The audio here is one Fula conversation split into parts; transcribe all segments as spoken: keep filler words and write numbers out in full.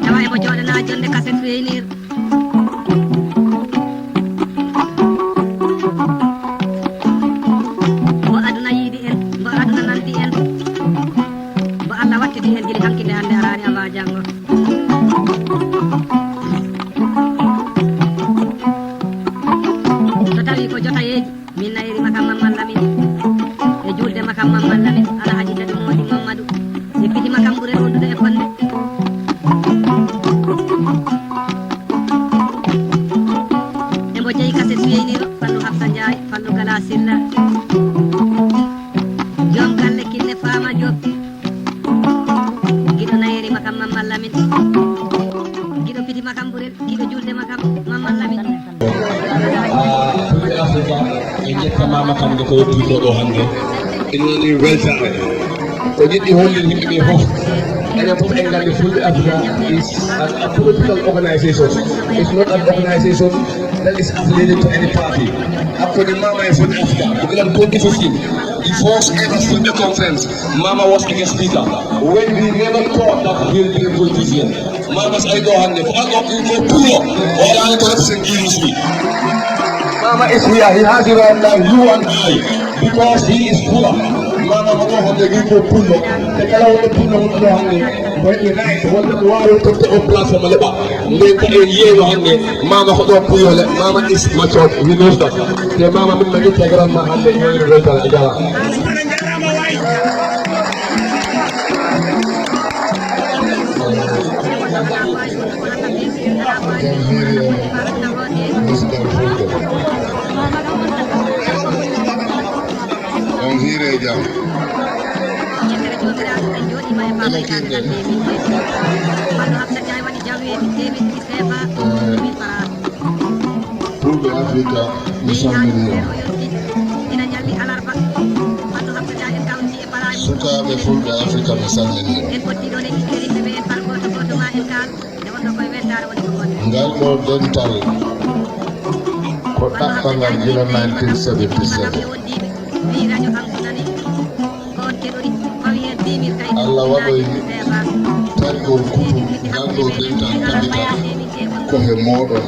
Tawa emo jooɗanaa jonnde kaset weynir. Mbo aduna yiɗi en, mbo aduna nanndi en, mbo Allah wattidi en gila hanki nde hannde araani amaa janngo. So tawii ko jotayeeji, min nayiri makam Mamman Lamin, e juulde makam Mamman Lamin, Alhaji Dadu Moodi Mammadu, e piti makam ɓure wondude e fonde. Emo jeyi kaset weyniro, Fallu Hafsa Njaay, Fallu Gala Silla. Joom galle kinne Faama Joob. Giɗo nayiri makam Mamman Lamin. Giɗo piti makam ɓurel, giɗo juulde makam Mamman Lamin. Ah, Fulɓe Afrika, en njettaa Mama Kande ko yettii ko ɗo hannde. Ina woni weltaare. O yiɗi hollinde yimɓe ɓe fof. Enen fof en nganndi Fulɓe Afrika is an, a political organization. It's not an organization that is affiliated to any party. Hakkunde Mama e Fulɓe Afrika, ko gila twenty fifteen. The first ever Fulɓe conference, Mama was the guest speaker. When we never thought that he'll be a politician. Mama so ari ɗo hannde, ko an o ko pullo. O araani ko represent Guy Marius. Mama is here. He has the right now, you and I. Because he is poor. Mama ko ɗo hannde, wi ko pullo. Te kala wonɗo pullo wonɗo ɗo hannde, mo heɓi right, wonde mo waawi totte o place mo leɓa. Nden ko en yeeyno hannde, Mama ko ɗo pullo le. Mama is mature. We know that. Te Mama min ma ƴetta grand ma hannde, ñoyre weltal a jara. On hiire jam. Ene kinɗen. Fulɓe Afrika, mi salmini on. Sukaaɓe Fulɓe Afrika, mi salmini on. Ngal ɗo dental ko ɗaɓɓangal gila nineteen seventy-seven. Allah waɗoy taƴgol kutu ngal ɗo dental tabita ko he mooɗon.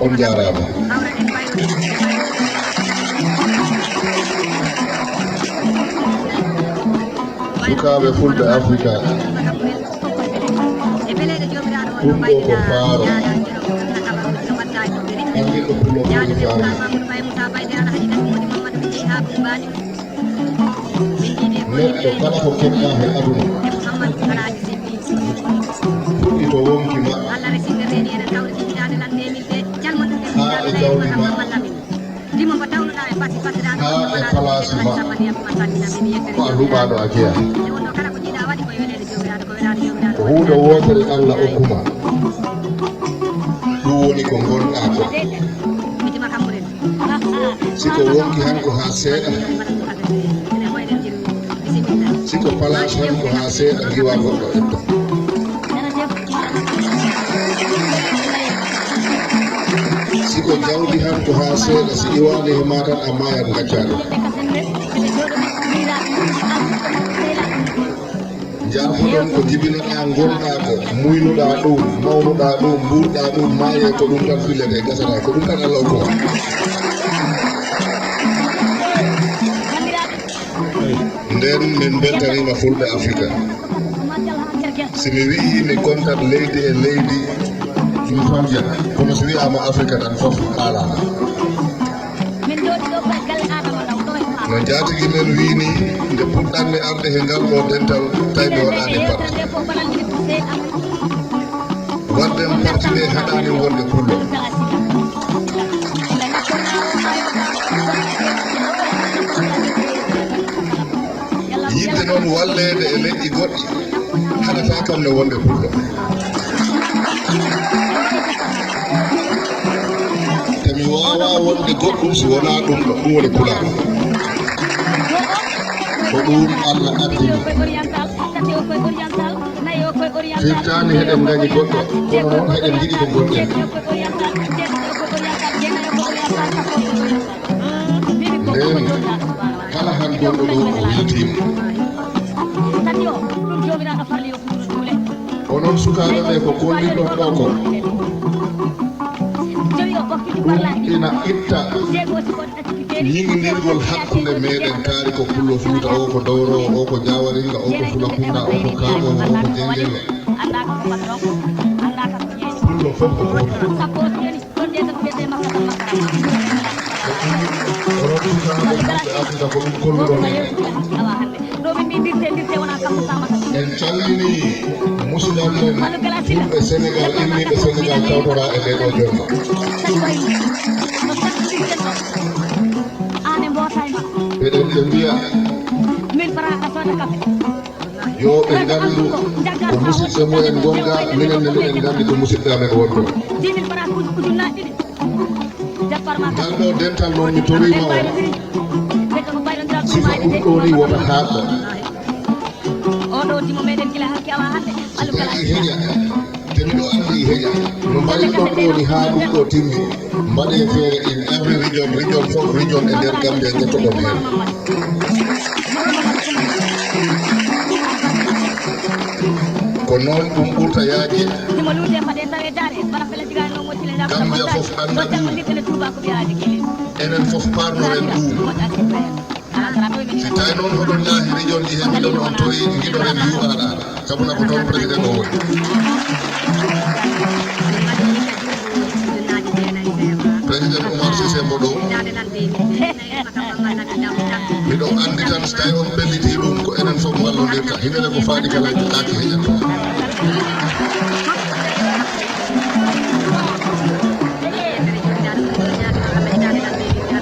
On njaaraama. Sukaaɓe Fulɓe Afrika, ɗum ɗo ko faaro. Anndi ko pullo ko faaro. Neɗɗo kala ko keɓɗa he aduna, fuɗɗito wonki ma haa e jawdi ma, haa e palaasi ma, ko a huɓaano a jeyaa. Ko huunde wootere Allah okku ma. Ɗum woni ko ngonɗaa ko. Si ko wonki han ko haa seeɗa, si ko palaas han ko haa seeɗa, ngiwa goɗɗo ƴetta. Si ko jawdi han ko haa seeɗa, si iwaani he maa tan, a maayat, ngaccaade. Njaafoɗon ko jibinoɗaa, ngonɗaa ko, muynuɗaa ɗum, mawnuɗaa ɗum, mbuurɗaa ɗum, maayee ko ɗum tan fillete, gasata ko ɗum tan Allah okku. Nden min mbeltaniima Fulɓe Afrika. Si mi wi'ii mi kontat leydi e leydi, mi famjat. Kono si wi'aama Afrika tan fof haalaama. No njaatigi men wi'i ni, nde puɗɗanmi arde he ngal ɗo dental, tawi mi waɗaani parti. Wadden parti nde haɗaani wonde pullo. Yiɗde noon walleede e leƴƴi goɗɗi haɗataa kam ne wonde pullo. Te mi waawaa wonde goɗɗum si wonaa ɗum ɗo, ɗum woni pulaar. Ko ɗum Allah addini. Firtaani heɗen ngañi goɗɗo, kono noon heɗen njiɗi ko ngonɗen. Ndeen, kala han gonɗo ɗo o weltiima. Onon sukaaɓe ɓe, ko koolɗinɗon ɗo ko ɗum ina itta ñiŋndirgol hakkunde meɗen, kaari ko Pullo Fuuta, o ko Dowrowo, o ko Jaawaringa, o ko Fulakunda, o ko Kaaɓoowo, o ko Jenngeele. Pullo fof ko gooto. Onon sukaaɓe maɓɓe Afrika ko ɗum kolluɗon en. En calminii musidɓe men fulɓe Senegal, immiiɓe Senegal tawtoraa e ndee ɗoo jonnde. Eɗen ɓe mbiya yo ɓe nganndu ko musidɓe mumen ngonga, minen ne miɗen nganndi ko musidɓe amen wonɓe. Ngal ɗo dental noon mi toriima on, sifa ɗum ɗo ni wota haaɗɗo. Oɗo dimo meɗen gila hanki awa hannde. Si tawii heƴa, te miɗo anndi heƴa. No mbaɗirɗon ɗo ni haa ɗum ɗo timmi, mbaɗee feere in every region, region fof, region e nder Gambia, ƴettoɗon heen. Ko noon ɗum ɓurta yaajde. Gambia fof annda ɗum. Enen fof parnoren ɗum. Si tawi noon hoɗon yaahi region ji he, miɗon on tori, ngiɗoren U R R. Sabu na ko toon président o woni. Président Oumar Cissé mbo ɗo. Miɗo anndi tan, so tawi on pellitii ɗum, ko enen fof mballondirta. Hinene ko faadi kala, kaaki heƴat.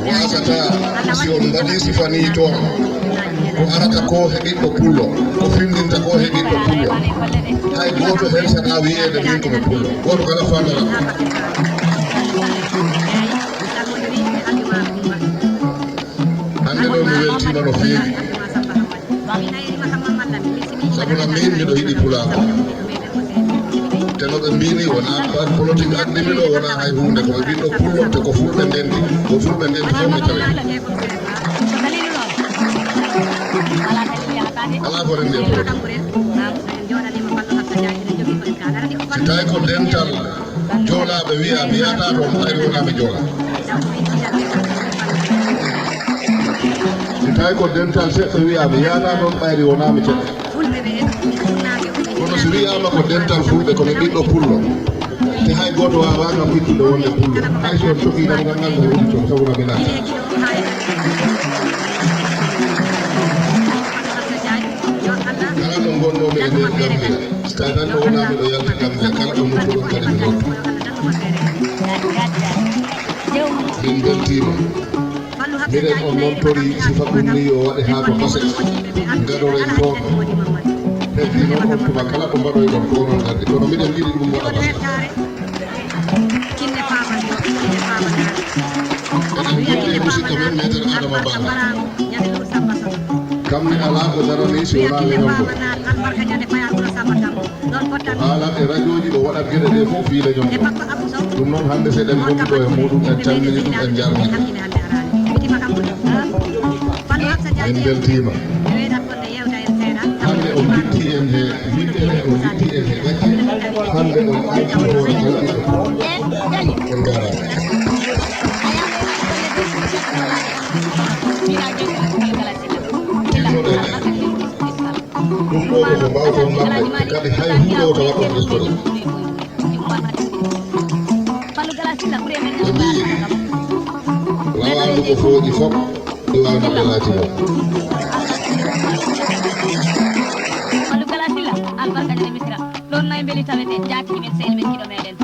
Wasata, si on mbaɗii sifa nii toon, ko arata ko he ɓiɗɗo pullo, ko findinta ko he ɓiɗɗo pullo. Hay gooto heen saɗa wiyeede min ko mi pullo. Gooto kala faandora. Hannde ɗo mi weltiima no feewi. Sabu na min miɗo yiɗi pulaaku. Te no ɓe mbini, wonaa politique addi mi ɗo, wonaa hay huunde, ko ɓe ɓiɗɗo pullo, te ko fulɓe ndenti, ko fulɓe ndenti fof mi tawi. Alaa ko rendi e politique. Si tawi ko dental Joolaaɓe wiya mi yahata toon, ɓayri wonaa mi Joola. Si tawi ko dental seɗɗo wiya mi yahata toon, ɓayri wonaa mi ceɗɗo. Kono so wiyaama ko dental fulɓe, ko mi ɓiɗɗo pullo. Te hay gooto waawaa kam ittude wonde pullo. Hay so on cokii kam ngal ngal, mi woni toon, sabu na mi naata. Kala ɗo ngonnomi e nder Gambia, si tawi tan ɗo wonaa miɗo yalti Gambia, kala ɗo nodduɗon kadi mi noddu. Min mbeltiima. Minen on noon tori sifa ɗum ni yo waɗe haa to Basse. Ngadoren toon. Heddi noon on tuma kala ko mbaɗoyɗon ko onon nganndi. Kono miɗen yiɗi ɗum waɗa Basse. Eɗen njetti e musidɗo men Maître Adama Ba. Kam mi alaa ko darani si wonaa leñol ngol. Ko haalat e rajooji, o waɗat geɗe ɗe fof fii leñol ngol. Ɗum noon hannde so eɗen ngondi ɗo e muɗum, en calmini ɗum, en njarni ɗum. En mbeltiima. Hannde on njitti en he, njitti en he, on njitti en he gacce. Hannde on ƴetti hoore tan. On njaaraama. Tinnoɗen en. Ɗum ɗo ko ko mbaawton maɓɓe, kadi hay huunde wota waɗ on historique. Ɓe mbiyi, lawaandu ko fooƴi fof, ɗi waawna ɓe laati mo. Fallou Galass Sylla, albarka ñande Misira. Ɗoon nayi mbeli tawete, jaatigi men, sehil men, giɗo meɗen.